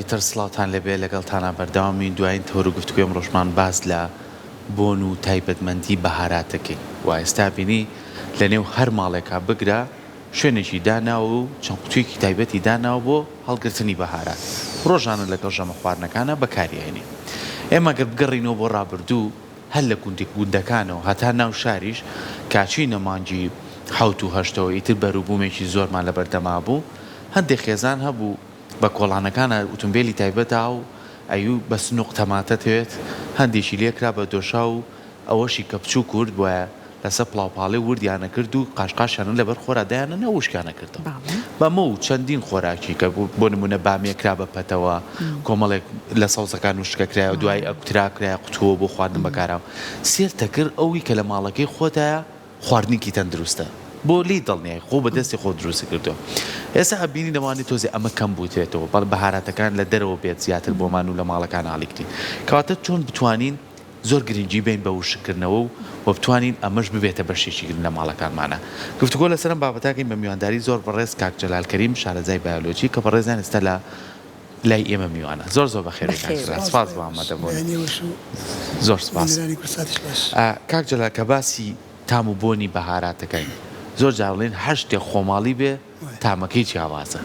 تر سڵاوتان لێبێ لەگەڵتانا بەردەوامین دوایین تەوەر و گفتوگۆی ئەمڕۆشمان باس لە بۆن و تایبەتمەندی بەهارات دەکەین و ئێستا بینی لە نێو هەر ماڵێکا بگرە شوێنێکی داناوە و چەند قوتویەکی تایبەتی داناوە بۆ هەڵگرتنی بەهارات ڕۆژانە لەگەڵ ژەمە خواردنەکانا بەکاری ئەهێنین ئێمە گەر بگەڕینەوە بۆ ڕابردوو هەر لە گوندەکانەوە هەتا ناو شاریش کە ئەچوینە مانگی حەوت و هەشتەوە ئیتر بەروبومێکی زۆرمان لەبەردەما بوو هەندێک خێزان هەبوو بە کۆڵانەکانا ئوتومبێلی تایبەت و ئەیو بە سنوق تەماتەتەوێت هەندێکی لێکرا بە دۆشاو و ئەوەشی کە بچوک ورد بوایە لەسەر پڵاوپاڵێ وردیان ئەکرد و قاشقاشیان لەبەر خۆرا دایانەنا و وشکیان ئەکردەوە بەمە و چەندین خۆراکی کە بۆ نمونە بامیە کرا بە پەتەوە کۆمەڵێک لە سەوزەکان وشکە کرایەوە دوای ئەکوترا کرایە قوتووە بۆ خواردن بەکارا سێرتەکرد ئەوی کە لە ماڵەکەی خۆتایە خواردنێکی تەندروستە بۆ لێی دڵنیای خۆ بە دەستی خۆت دروستی کردوە ئێستا ئەبینی لەوانەیە تۆزێ ئەمە کەم بوترێتەوە بەڵێ بەهاراتەکان لە دەرەوە بێت زیاتر بۆمان و لە ماڵەکان هەڵیگرین کەواتە چۆن بتوانین زۆر گرنگی بەین بە وشککردنەوە و وە بتوانین ئەمەش ببێتە بەشێکی گرنگ لە ماڵەکانمانا گفتوگۆ لەسەر ئەم بابەتەکەین بە میوانداری زۆر بەڕێز کاک جەلال کەریم شارەزای بایۆلۆجی کە بەڕێزیان ئێستا لە لای ئێمە میوانە زۆر زۆر بەخێربێی کاک جەلال سپاس بۆ ئامادەبوون زۆر سپاس کاک جەلال کە باسی تام و بۆنی بەهاراتەکەین زۆر جار ئەڵێن هەر شتێک خۆماڵی بێ تامەکەی جیاوازە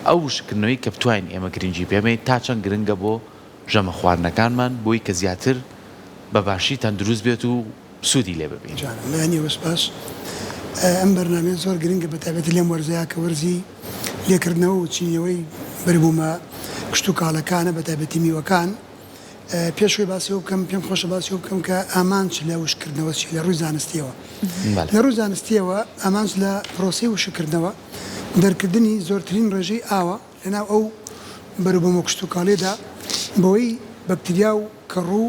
ئەو وشککردنەوەی کە بتوانین ئێمە گرنگی پێ بەین تا چەند گرنگە بۆ ژەمە خواردنەکانمان بۆی کە زیاتر بە باشی تەندروست بێت و سوودی لێ ببینین. جوانە لایەنی ئێوە سوپاس. ئەم بەرنامەیە زۆر گرنگە بە تایبەتی لەم وەرزەیا کە وەرزی لێکردنەوە و چنینەوەی بەربوومە کشتوکاڵەکانە بە تایبەتی میوەکان. پێش ئەوەی باسی ئەوە بکەم پێم خۆشە باسی ئەوە بکەم کە ئامانج لە وشککردنەوە چییە لە ڕووی زانستییەوە. لە ڕووی زانستییەوە ئامانج لە پرۆسەی وشککردنەوە دەرکردنی زۆرترین ڕێژەی ئاوە لەناو ئەو بەروبوومە کشتوکاڵیەدا بەوەی بەکتریا و کەڕوو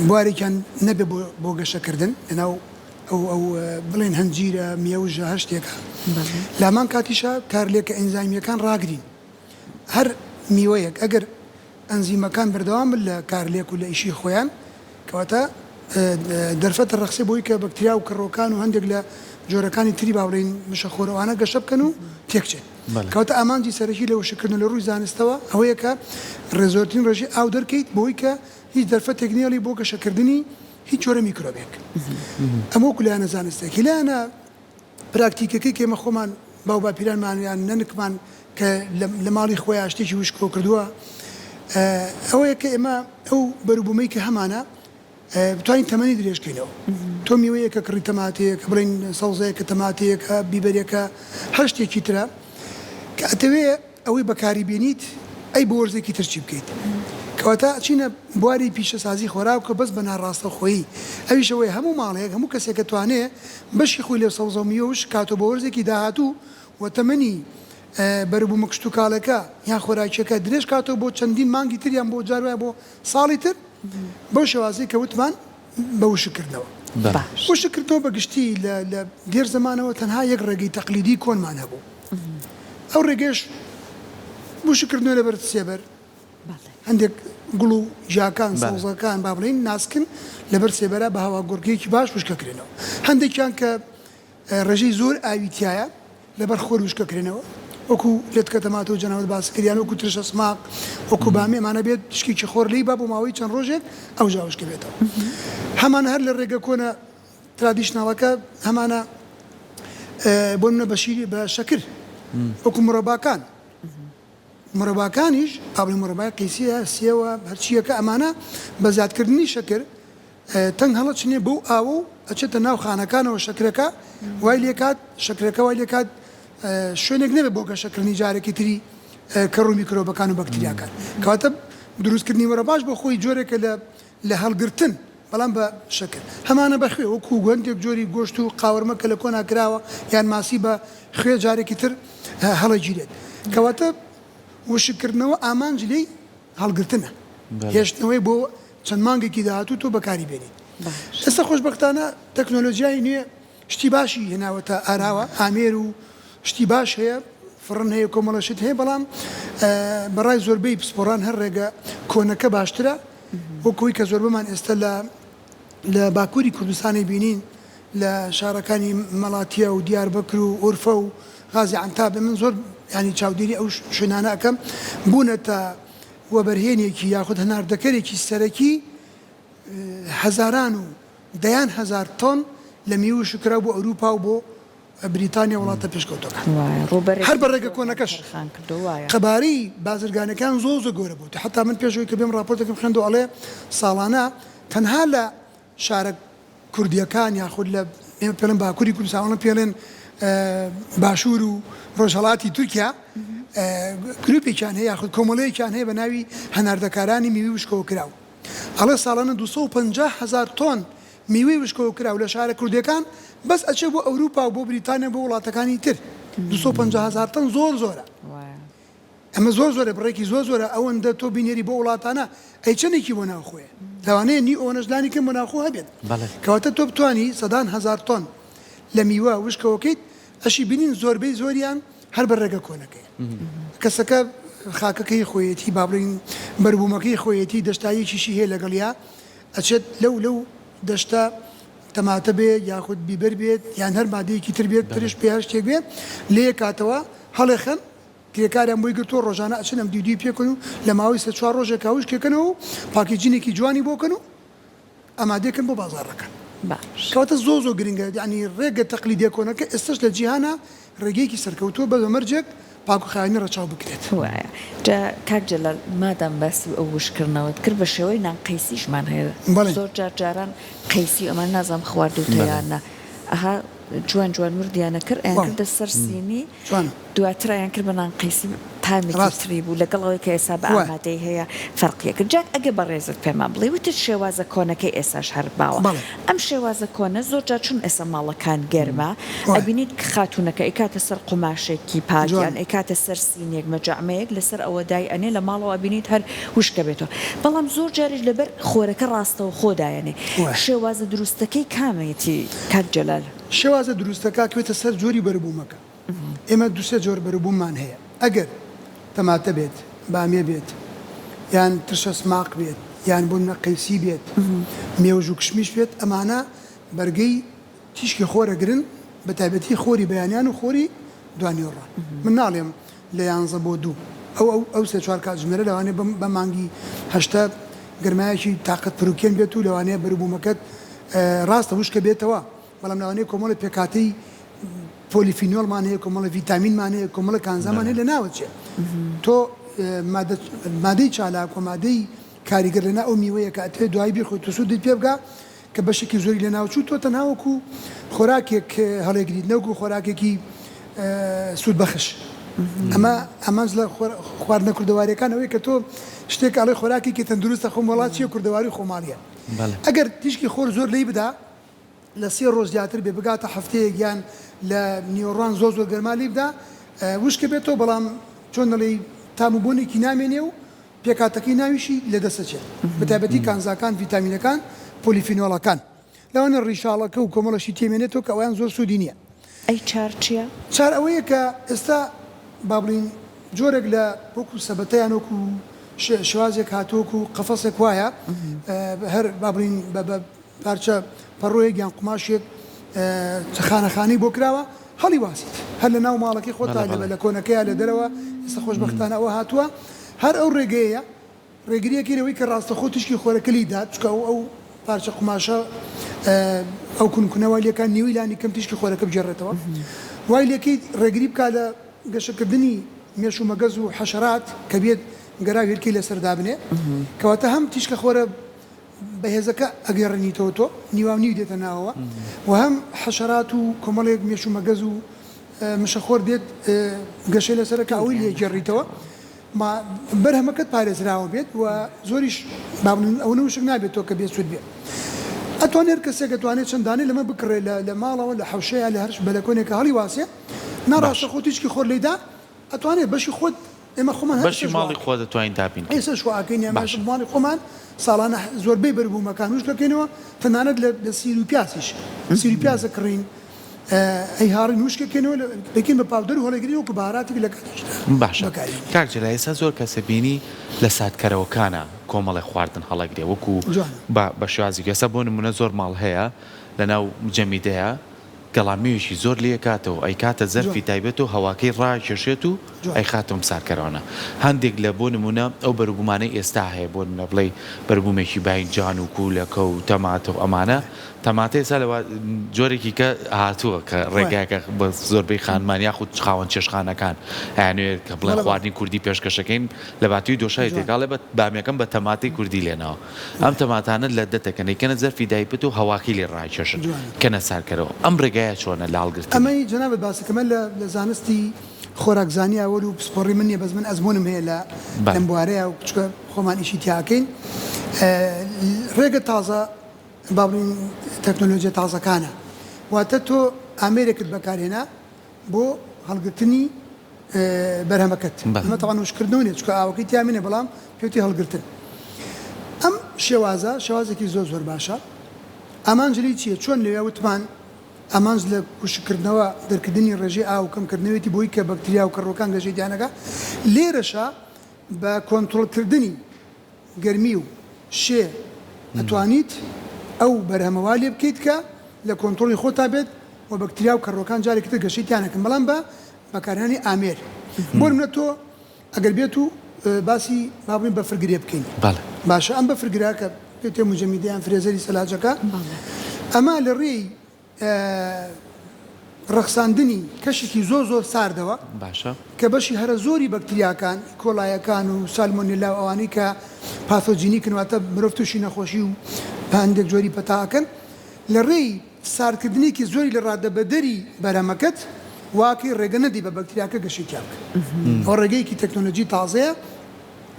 بوارێکیان نەبێ بۆ گەشەکردن لەناو ئەو ئەو بڵێن هەنجیرە مێوژە هەر شتێکە لامان کاتیشە کارلێکە ئەنزایمیەکان ڕاگرین هەر میوەیەک ئەگەر ئەنزیمەکان بەردەوام بن لە کارلێک و لە ئیشی خۆیان کەواتە دەرفەت دەڕەخسێ بۆی کە بەکتریا و کەڕۆکان و هەندێک لە جۆرەکانی تری با بڵێین مشەخۆر ئەوانە گەشە بکەن و تێکچێت. کەواتە ئامانجی سەرەکی لە وشککردن لە ڕووی زانستەوە ئەوەیە کە زۆرترین ڕێژەی ئاو دەرکەیت بۆی کە هیچ دەرفەتێک نێڵی بۆ گەشەکردنی هیچ جۆرە میکرۆبێک. ئەمە وەکو لایەنە زانستیەکەی. لایەنە پراکتیکەکەی کە ئێمە خۆمان باو باپیرانمان یان نەنکمان کە لە ماڵی خۆیان شتێکی وشک کردووە ئەوەیە کە ئێمە ئەو بەروبوومەی کە هەمانە بتوانین تەمەنی درێژ کەینەوە. تۆ میوەیەکە کڕی تەماتەیەکە بڵێین سەوزەیەکە تەماتەیەکە بیبەرێکە هەر شتێکی ترە کە ئەتەوێ ئەوەی بەکاری بێنیت ئەی بۆ وەرزێکی تر چی بکەیت؟ کەواتە ئەچینە بواری پیشەسازی خۆراک کە بەس بە ناڕاستەوخۆیی ئەویش ئەوەیە هەموو ماڵێک هەموو کەسێک ئەتوانێ بەشی خۆی لە سەوزە و میوە وشک کاتەوە بۆ وەرزێکی داهاتوو و تەمەنی بەروبوومە کشتوکاڵەکە یان خۆراکیەکە درێژ کاتەوە بۆ چەندین مانگی تر یان بۆ جار وایە بۆ ساڵی تر بەو شێوازەی کە وتمان بە وشککردنەوە. وشککردنەوە بە گشتی لە لە دێر زەمانەوە تەنها یەک ڕێگەی تەقلیدی کۆنمان هەبوو. ئەو ڕێگەیەش وشککردنەوە لەبەر سێبەر، هەندێک گوڵ و گیاکان، سەوزەکان با بڵێین ناسکن لەبەر سێبەرا بە هەواگۆڕکێیەکی باش وشکەکرێنەوە. هەندێکیان کە ڕێژەی زۆر ئاوی تیایە لەبەر خۆر وشکەکرێنەوە وەکو لەتکە تەماتە و جەنابت باست کرد یان وەکو ترشە سماق وەکو بامی ئەمانە بێت تشکێکی خۆر لێی با بۆ ماوەی چەند ڕۆژێک ئەوجا وشکە بێتەوە هەمانە هەر لە ڕێگە کۆنە ترادیشناڵەکە هەمانە بۆ منە بە شیری بە شەکر وەکو مڕەباکان مڕەباکانیش با بڵێین مڕەبای قیسیە سێوە هەرچیەکە ئەمانە بە زیادکردنی شەکر تەنگ هەڵەچنێ بەو ئاوە و ئەچێتە ناو خانەکانەوە شەکرەکە وای لێکات شەکرەکە وای لێکات شوێنێک نەبێت بۆ گەشەکردنی جارێکی تری کەڕ و میکرۆبەکان و بەکتریاکان کەواتە دروستکردنی وەرەباش بۆ خۆی جۆرێکە لە لە هەڵگرتن بەڵام بە شەکر هەمانە بە خوێ وەکو هەندێک جۆری گۆشت و قاورمە کە لە کۆنا کراوە یان ماسی بە خوێ جارێکی تر هەڵەگیرێت کەواتە وشککردنەوە ئامانج لێی هەڵگرتنە هێشتنەوەی بۆ چەند مانگێکی داهاتوو تۆ بەکاری بێنیت. ئێستا خۆشبەختانە تەکنۆلۆجیای نوێ شتی باشی هێناوەتە ئاراوە، ئامێر و شتی باش هەیە، فڕن هەیە، کۆمەڵە شت هەیە، بەڵام بە ڕای زۆربەی پسپۆڕان هەر ڕێگە کۆنەکە باشترە، وەک ئەوەی کە زۆربەمان ئێستا لە لە باکووری کوردستانی بینین لە شارەکانی مەڵاتیە و دیاربەکر و ئورفە و غازی عەنتاب، من زۆر. یانی چاودێری ئەو شوێنانە ئەکەم بوونەتە وەبەرهێنێکی یاخود هەناردەکەرێکی سەرەکی هەزاران و دەیان هەزار تۆن لە میوە وشککراو بۆ ئەوروپا و بۆ بریتانیا و وڵاتە پێشکەوتووەکان. هەر بە ڕێگە کۆنەکەش قەبارەی بازرگانەکان زۆر زۆر گەورە بووە. حەتا من پێش ئەوەی کە بێم ڕاپۆرتێکم خوێندەوە ئەڵێ ساڵانە تەنها لە شارە کوردییەکان یاخود لە ئێمە پێڵێن باکووری کوردستان ئەوان پێڵێن باشوور و ڕۆژهەڵاتی تورکیا گروپێکیان هەیە یاخود کۆمەڵەیەکیان هەیە بە ناوی هەناردەکارانی میوەی وشکەوەکراو ئەڵێ ساڵانە 250 هەزار تۆن میوەی وشکەوەکراو لە شارە کوردیەکان بەس ئەچێ بۆ ئەوروپا و بۆ بریتانیا و بۆ وڵاتەکانی تر 250 هەزار تەن زۆر زۆرە. ئەمە زۆر زۆرە بڕێکی زۆر زۆرە ئەوەندە تۆ بینێری بۆ وڵاتانە ئەی چەندێکی بۆ ناوخۆیە لەوانەیە نیو ئەوەنەش لانی کەم بۆ ناوخۆ هەبێت کەواتە تۆ بتوانی سەدان هەزار تۆن لە میوە وشکەوەکەیت ئەشی بینین زۆربەی زۆریان هەر بە ڕێگە کۆنەکەیە کەسەکە خاکەکەی خۆیەتی با بڵێین بەربوومەکەی خۆیەتی دەشتاییەکیشی هەیە لەگەڵیا ئەچێت لەو لەو دەشتە تەماتە بێت یاخود بیبەر بێت یان هەر مادەیەکی تر بێت ترش بێ هەر شتێک بێت لێکاتەوە هەڵێخەن کرێکاریان بۆی گرتووە ڕۆژانە ئەچن ئەم دیودیوی پێکەن و لە ماوەی سێ چوار ڕۆژێکا وشکێکەنەوە و packaging ێکی جوانی بۆ کەن و ئامادەی کەن بۆ بازاڕەکە. باش. کەواتە زۆر زۆر گرنگە یانی ڕێگە تەقلیدیە کۆنەکە ئێستەش لە جیهانا ڕێگەیەکی سەرکەوتووە بەس بە مەرجێک پاک و خاوێنی ڕەچاو بکرێت. وایە. جا کاک جەلال مادام باسی ئەو وشکردنەوەت کرد بە شێوەی نان قەیسیشمان هەیە بەڵێ. زۆر جار جاران قەیسی و ئەمانە نازانم خواردووتە بەڵێ. یان نا ئەها جوان جوان وردیان ئەکرد ئەیان واو. کردە سەر سینی جوانە. دواتر ئەیان کرد بە نان قەیسی تامێکی ڕاستە. تری بوو لەگەڵ ئەوەی کە ئێستا بە وایە. ئامادەی هەیە فەرقی ئەکرد جا ئەگەر بەڕێزت پێمان بڵێی وتت شێوازە کۆنەکەی ئێساش هەر باوە بەڵێ. ئەم شێوازە کۆنە زۆر جار چون ئێستا ماڵەکان گەرمە وایە. ئەبینیت خاتوونەکە ئەیکاتە سەر قوماشێکی پاک یان جوانە. ئەیکاتە سەر سینیەک مەجەعمەیەک لەسەر ئەوە دای ئەنێ لە ماڵەوە ئەبینیت هەر وشکە بێتەوە بەڵام زۆر جاریش لەبەر خۆرەکە ڕاستەوخۆ دایەنێ وایە. شێوازە دروستەکەی کامەیەتی کاک جەلال؟ شێوازە دروستەکە ئەکەوێتە سەر جۆری بەروبوومەکە. ئێمە دوو سێ جۆر بەروبووممان هەیە ئەگەر تەماتە بێت، بامیە بێت، یان ترشە سماق بێت، یان بۆ نمونە قەیسی بێت، مێوژ و کشمیش بێت، ئەمانە بەرگەی تیشکی خۆر ئەگرن بە تایبەتی خۆری بەیانیان و خۆری دوانیوەڕۆ. من ناڵێم لە یانزە بۆ دوو ئەو ئەو ئەو سێ چوار کاتژمێرە لەوانەیە بە بە مانگی هەشتە گەرمایەکی تاقەت پروکێن بێت و لەوانەیە بەروبوومەکەت ڕاستە وشکە بێتەوە بەڵام لەوانەیە کۆمەڵی پێکهاتەی پۆلیفینۆڵمان هەیە، کۆمەڵە ڤیتامینمان هەیە، کۆمەڵە کانزامان هەیە لەناوەچێ. تۆ مادە مادەی چالاک و مادەی کاریگەر لەناو ئەو میوەیە کە ئەتەوێت دوایی بیخۆیت و سوودت پێ بگا کە بەشێکی زۆری لەناوچوو تۆ تەنها وەکو خۆراکێک هەڵێگریت نەوەکو خۆراکێکی سوودبەخش. ئەمە ئامانج لە خواردنە کوردەواریەکان ئەوەیە کە تۆ شتێک ئەڵێ خۆراکێکی تەندروستە خۆم وەڵا چیە کوردەواری خۆماڵیە. ئەگەر تیشکی خۆر زۆر لێی بدا لە سێ ڕۆژ زیاتر بێ بگاتە هەفتەیەک یان لە نیوەڕوان زۆر زۆر گەرما لێی بدا وشکە بێتەوە بەڵام چۆن دەڵێی تام و بۆنێکی نامێنێ و پێکهاتەکەی ناویشی لە دەست ئەچێت بەتایبەتی کانزاکان ڤیتامینەکان پۆلیفینۆڵەکان لەوانە ڕیشاڵەکە و کۆمەڵەشی تێمێنێتەوە کە ئەویان زۆر سوودی نییە. ئەی چار چیە؟ چار ئەوەیە کە ئێستا با بڵێین جۆرێک لە وەکو سەبەتە یان وەکو شێوازێک هاتووە وەکو قەفەسێک وایە هەر با بڵێین بە پارچە پەڕۆیەک یان قوماشێک خانە خانەی بۆ کراوە هەڵی واسیت هەر لە ناو ماڵەکەی خۆتا لە بەلەکۆنەکەیا لە دەرەوە ئێستا خۆشبەختانە ئەوە هاتووە هەر ئەو ڕێگەیە ڕێگریەکەی لەوەی کە ڕاستەخۆ تیشکی خۆرەکە لی دات چونکە ئەو ئەو پارچە قوماشە ئەو کونکونە وای لێکا نیوەی لانی کەم تیشکی خۆرەکە بگێڕێتەوە وای لێکەیت ڕێگری بکا لە گەشەکردنی مێش و مەگەز و حەشەرات کە بێت گەراو هێلکەی لەسەر دابنێ کەواتە هەم تیشکە خۆرە بەهێزەکە ئەگەڕێنیتەوە تۆ نیواو نیو دێتە ناوەوە و هەم حەشەرات و کۆمەڵێک مێش و مەگەز و مشەخۆر دێت گەشەی لەسەرە کە ئەوەی لێ گێڕیتەوە ما بەرهەمەکەت پارێزراوە بێت و زۆریش با بڵێین ئەوەنە وشک نابێت تۆ کە بێ سوود بێت ئەتوانێت هەر کەسێک ئەتوانێت چەند دانەی لەمە بکڕێ لە لە ماڵەوە لە حەوشەیە لە هەر بەلەکۆنێکە هەڵی واسێ ناڕاستەخۆ تیشکی خۆر لێیدا ئەتوانێت بەشی خۆت ئێمە خۆمان هەر بەشی ماڵی خۆت دەتوانین دابین کەین. ئێسەش وا ئەکەین ئێمە باشە. ماڵی خۆمان ساڵانە زۆربەی بەروبوومەکان وشک ئەکەینەوە تەنانەت لە لە سیر و پیازیش سیر و پیاز ئەکڕین ئەیهاڕین وشک ئەکەینەوە دەیکەین بە پاودەر و هەڵەگرین وەکو بەهاراتێک لە کاتیشدا باشە بەکاری ئەهێنین. کاک جەلال ئێستا زۆر کەس ئەبینی لە ساردکەرەوەکانا کۆمەڵێ خواردن هەڵەگرێ وەکو جوانە. بە بە شێوازی ئێستا بۆ نموونە زۆر ماڵ هەیە لەناو جەمیدەیە. گەڵامێوێکی زۆر لێ ئەکاتەوە ئەیکاتە زەرفی جوان. تایبەت و هەواکەی ڕاکێشێت و جوان. ئەیخاتە ئەم سارکەرانە. هەندێک لە بۆ نموونە ئەو بەروبوومانەی ئێستا هەیە بۆ نموونە بڵێی بەروبوومێکی باینجان و کوولەکە و تەماتە و ئەمانە تەماتە ئێستا لە جۆرێکی کە هاتووە کە ڕێگایەکە بە زۆربەی خانمان یاخود خاوەن چێشتخانەکان ئەیانەوێت کە بڵێن خواردنی کوردی پێشکەشەکەین لە باتووی دۆشاوی تێکەڵێ بە بامیەکەم بە تەماتەی کوردی لێناوە ئەم تەماتانە لە دەتەکەن ئەیکەنە زەرفی دایپت و هەواکەی لێ ڕاکێشن کەنە سارکەرەوە ئەم ڕێگایە چۆنە لە هەڵگرتنی؟ ئەمەی جەنابت باست کرد من لە زانستی خۆراکزانیا وەل و پسپۆڕی من نیە بەس من ئەزموونم هەیە لە لەم بوارەیا و چونکە خۆمان ئیشی تیا ئەکەین ڕێگە تازە با بڵێین تەکنۆلۆجیە تازەکانە واتە تۆ ئامێرێکت بەکارهێنا بۆ هەڵگرتنی بەرهەمەکەت ئەمە تەبعەن وشککردنەوە نیە چونکە ئاوەکەی تیا مێنێ بەڵام پێوتی هەڵگرتن ئەم شێوازە شێوازێکی زۆر زۆر باشە ئامانج لێی چیە چۆن لەوێ وتمان ئامانج لە وشککردنەوە دەرکردنی ڕێژەی ئاو و کەمکردنەوەیەتی بۆی کە بەکتریا و کەڕووەکان گەشەی تیا نەکا لێرەشا بە کۆنترۆڵکردنی گەرمی و شێ ئەتوانیت ئەو بەرهەمە وا لێ بکەیت کە لە کۆنترۆڵی خۆتا بێت و بەکتریا و کەڕووەکان جارێکی تر گەشەی تیا نەکەن بەڵام بە بەکارهێنانی ئامێر بۆ نمونە تۆ ئەگەر بێت و باسی با بڵێین بەفرگرێ بکەین باشە ئەم بەفرگرە کە پێ مجەمیدە یان فرێزەری سەلاجەکە ئەمە لە ڕێی ڕەخساندنی کەشێکی زۆر زۆر ساردەوە باشە. کە بەشی هەرە زۆری بەکتریاکان، کۆلایەکان و سالمۆنێلا و ئەوانەی کە پاثۆجینیکن واتە مرۆڤ تووشی نەخۆشی و هەندێک جۆری پەتا ئەکەن لە ڕێی ساردکردنێکی زۆری لە ڕادەبەدەری بەرهەمەکەت واکەی ڕێگە نەدەی بە بەکتریاکە گەشەی تیا بکەن. ئەوە ڕێگەیەکی تەکنۆلۆجی تازەیە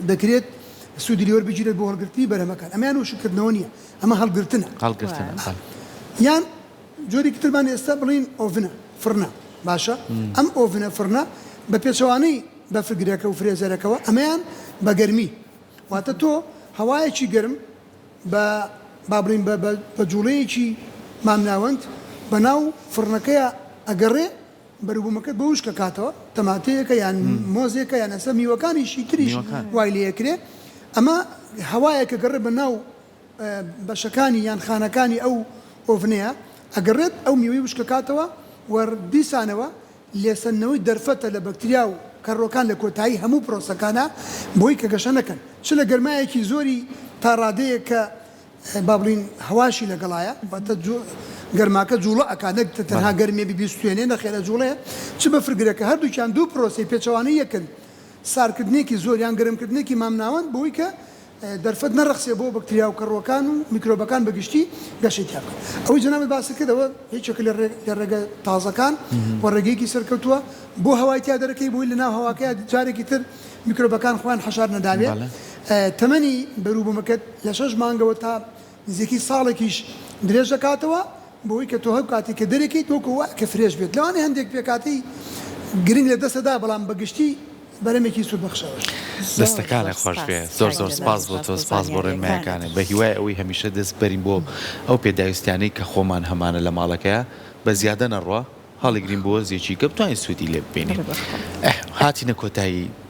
دەکرێت سوودی لێ وەربگیرێت بۆ هەڵگرتنی بەرهەمەکان. ئەمەیان وشککردنەوە نییە. ئەمە هەڵگرتنە. هەڵگرتنە بەڵێ. یان جۆرێکی ترمان ئێستا بڵێین oven ە، فڕنە، باشە ئەم oven ە، فڕنە، بە پێچەوانەی بەفرگرەکە و فرێزەرەکەوە ئەمەیان بە گەرمی واتە تۆ هەوایەکی گەرم بە با بڵێین بە بە جوڵەیەکی مامناوەند بە ناو فڕنەکەیا ئەگەڕێ بەروبوومەکەت بۆ وشک ئەکاتەوە، تەماتەیەکە یان مۆزێکە یان ئەسە میوەکانیشی تریش وای لێ ئەکرێ، ئەمە هەوایەکە گەڕێ بە ناو بەشەکانی یان خانەکانی ئەو oven ەیە ئەگەڕێت ئەو میوەی وشک ئەکاتەوە و دیسانەوە لێسەندنەوەی دەرفەتە لە بەکتریا و کەڕووەکان لە کۆتایی هەموو پرۆسەکانا بۆی کە گەشە نەکەن چ لە گەرمایەکی زۆری تا ڕادەیەک کە با بڵێین هەواشی لەگەڵایە واتە گەرماکە جوڵە ئەکات نەک تەنها گەرمێ بیبیستوێنێ نەخێر ئەجوڵێ چ بەفرگرەکە هەردووکیان دوو پرۆسەی پێچەوانەی یەکن سارکردنێکی زۆر یان گەرمکردنێکی مامناوەند بۆی کە دەرفەت نەڕەخسێ بۆ بەکتریا و کەڕووەکان و میکرۆبەکان بە گشتی گەشەی تیا بکەن. ئەوەی جەنابت باست کرد ئەوە یەکێکە لە لە ڕێگە تازەکان و ڕێگەیەکی سەرکەوتووە بۆ هەوای تیا دەرەکەی بۆی لە ناو هەواکەیا جارێکی تر میکرۆبەکان خۆیان حەشار نەدابێ. تەمەنی بەروبوومەکەت لە شەش مانگەوە تا نزیکەی ساڵێکیش درێژ دەکاتەوە بەوەی کە تۆ هەر کاتێک کە دەرێکەیت وەکو وایە کە fresh بێت لەوانەیە هەندێک پێکهاتەی گرنگ لە دەستت دا بەڵام بە گشتی بەرهەمێکی سوودبەخشە. زۆر زۆر دەستەکانت خۆش سپاس بێ زۆر کاک زۆر جەلال سپاس بۆ سپاس تۆ بۆ سپاس بۆ زانیاریەکانت. ڕێنمایەکانت بە هیوای ئەوەی هەمیشە دەست بەرین بۆ ئەو پێداویستیانەی کە خۆمان هەمانە لە ماڵەکەیا بە زیادە نەڕوا هەڵیگرین بۆ وەرزێکی کە بتوانین سوودی لێ ببینین بەڵێ بەخوا. ئه هاتینە کۆتایی.